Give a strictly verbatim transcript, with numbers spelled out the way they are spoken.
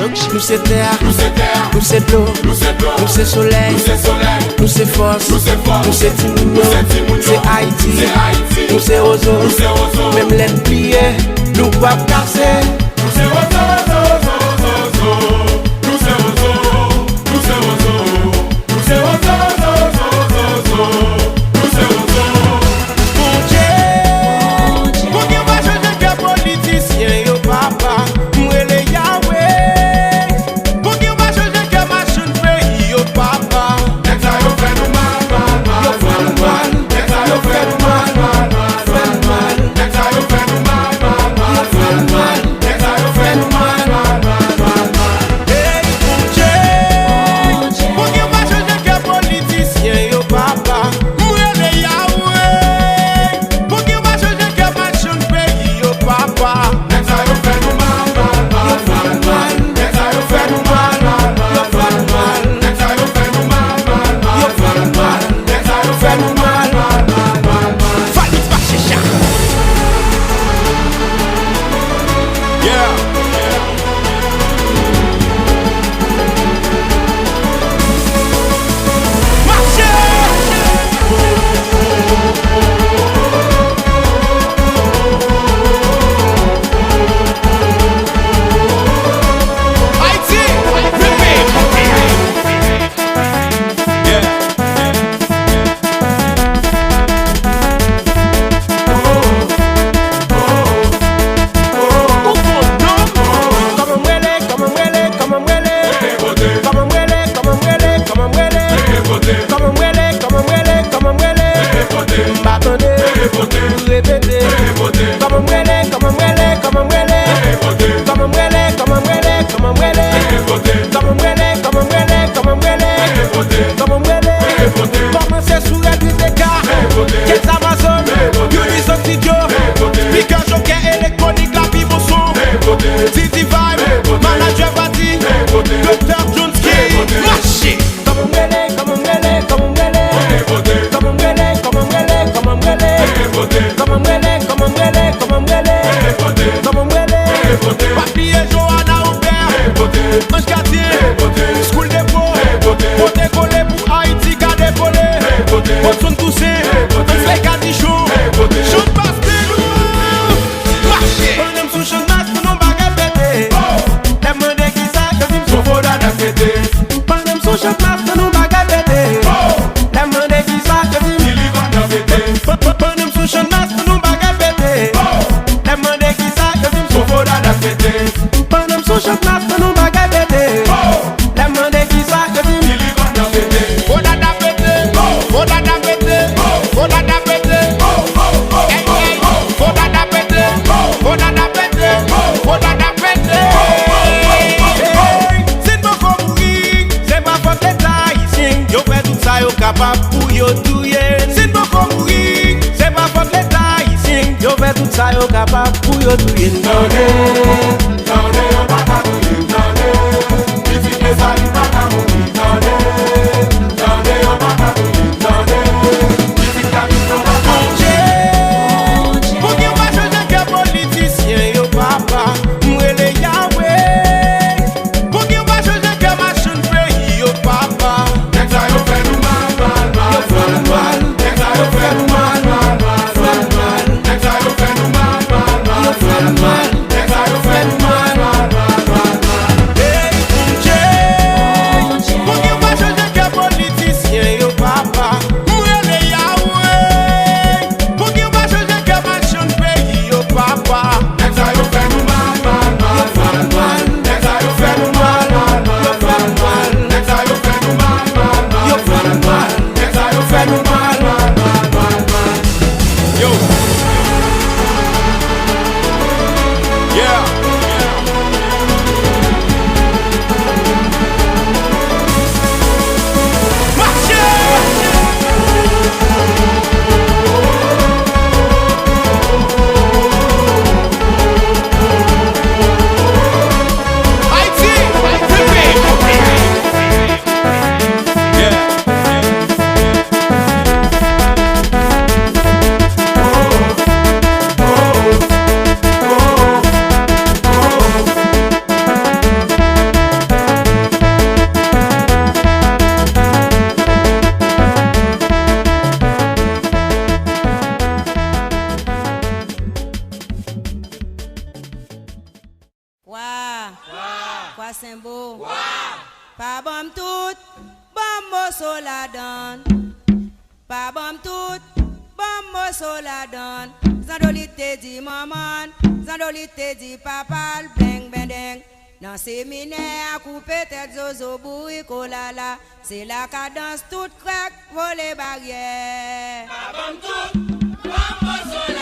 Nou se tè a, nou se dlo, nou se solèy, nou se fòs, nou se timoun yo, se Ayiti, nou se wozo, menm lè n pliye, nou p ap kase. Nou se wozo, wozo, wozo, wozo, wozo, nou se wozo, wozo, wozo, nou se wozo, wozo, wozo, wozo, nou se wozo. Bondye, Bondye, pa chanje kè politisyen yo, papa. M rele Yahweh. Bondye, pa chanje kè machann peyi yo, papa. Nèg sa yo fè nou mal, mal, mal, yo fè nou mal. Nèg sa yo fè nou mal, mal, mal, mal, mal. Nèg sa yo fè nou mal, mal, mal, mal, mal. Nèg sa yo fè nou mal, mal, mal, mal, mal. Ey, Bondye, Bondye, pa chanje kè politisyen yo, papa. M rele Yahweh. Bondye, pa chanje kè machann peyi yo, papa. Nèg sa yo fè nou mal, mal, mal, mal, mal. Nèg sa yo fè nou mal, mal, mal, mal, mal. Nèg sa yo fè nou mal, mal, mal, mal, mal. Nèg sa yo fè nou mal, mal, mal, mal, mal. Falix Pachecha. Yeah. Mache! Ayiti, peyi. Yeah. Ou gon non? Kòman m rele, kòman m rele, kòman m rele? Kòman m rele, kòman m rele, kòman m rele? Kòman m rele, kòman m rele, kòman m rele? M pa tande, m repete. Kòman m rele, kòman m rele, kòman m rele? Kòman m rele, kòman m rele, kòman m rele? Kòman m rele, kòman m rele, kòman m rele? Kòman m rele? Kòmanse sou Red Rebecca, Kez Amazon, Younise Antidio, Speaker Joker, Elektronik, Lapi Bon Son, Didi Vibe, Manager Vadi, Doktè Jones King, mache! Kòman m rele, kòman m rele, kòman m rele? Kòman m rele, kòman m rele, kòman m rele? Kòman m rele, kòman m rele, kòman m rele? Kòman m rele? Pa bliye Johanna Aubert, Ange Cartier, School de Pro, pote kole pou Ayiti ka devole. Odson Toussaint, Ansley Cadichon, Jean Pasteur Louis. Mache! Pandan m sou Channmas pou nou bagay pete. Lè m mande kisa, yo di m sou Fodad ap fete. Pandan m sou Channmas pou nou bagay pete. Lè m mande kisa, yo di m Sullivan ap fete. Pa-, pa-, pandan m sou Channmas pou nou bagay pete. Lè m mande kisa, yo di m sou Fodad ap fete. Pandan m sou Channmas pou nou bagay pete. Lè m mande kisa, yo di m Sullivan ap fete. Fodad ap fete. Fodad ap fete. Fodad ap fete. Ey, ey. Fodad ap fete. Fodad ap fete. Fodad ap fete. Ey, si n poko mouri, se pa fòt Leta ayisyen. Yo fè tout sa yo kapab pou yo touye n. Si n poko mouri, se pa fòt Leta ayisyen. Yo fè tout sa yo kapab pou yo touye n. Tande, tande, yo pa ka touye n, tande. Pitit Mesali pa ka mouri, tande. Tande, yo pa ka touye n, tande. Pitit Kapitòn pa ka mouri. Bondye, Bondye pa chanje kè politisyen yo, papa. M rele Yahweh. Bondye pa chanje kè machann peyi yo, papa. Nèg sa yo fè nou mal, mal, mal, mal, mal. Nèg sa yo fè nou mal, mal, mal, mal, mal. Nèg sa yo fè nou mal, mal, mal, mal, mal. Nèg sa yo fè nou mal, mal, mal, mal, mal. Nèg sa yo fè nou mal, Ban m moso ladann. Pa ban m tout, ban m moso ladann. Zandolit te di manman l, Zandolit te di papa l, bleng bendeng. Nan seminè a koupe tèt zozo bourik olala. Se la kadans tout krèk vole baryè. Pa ban m tout, ban m moso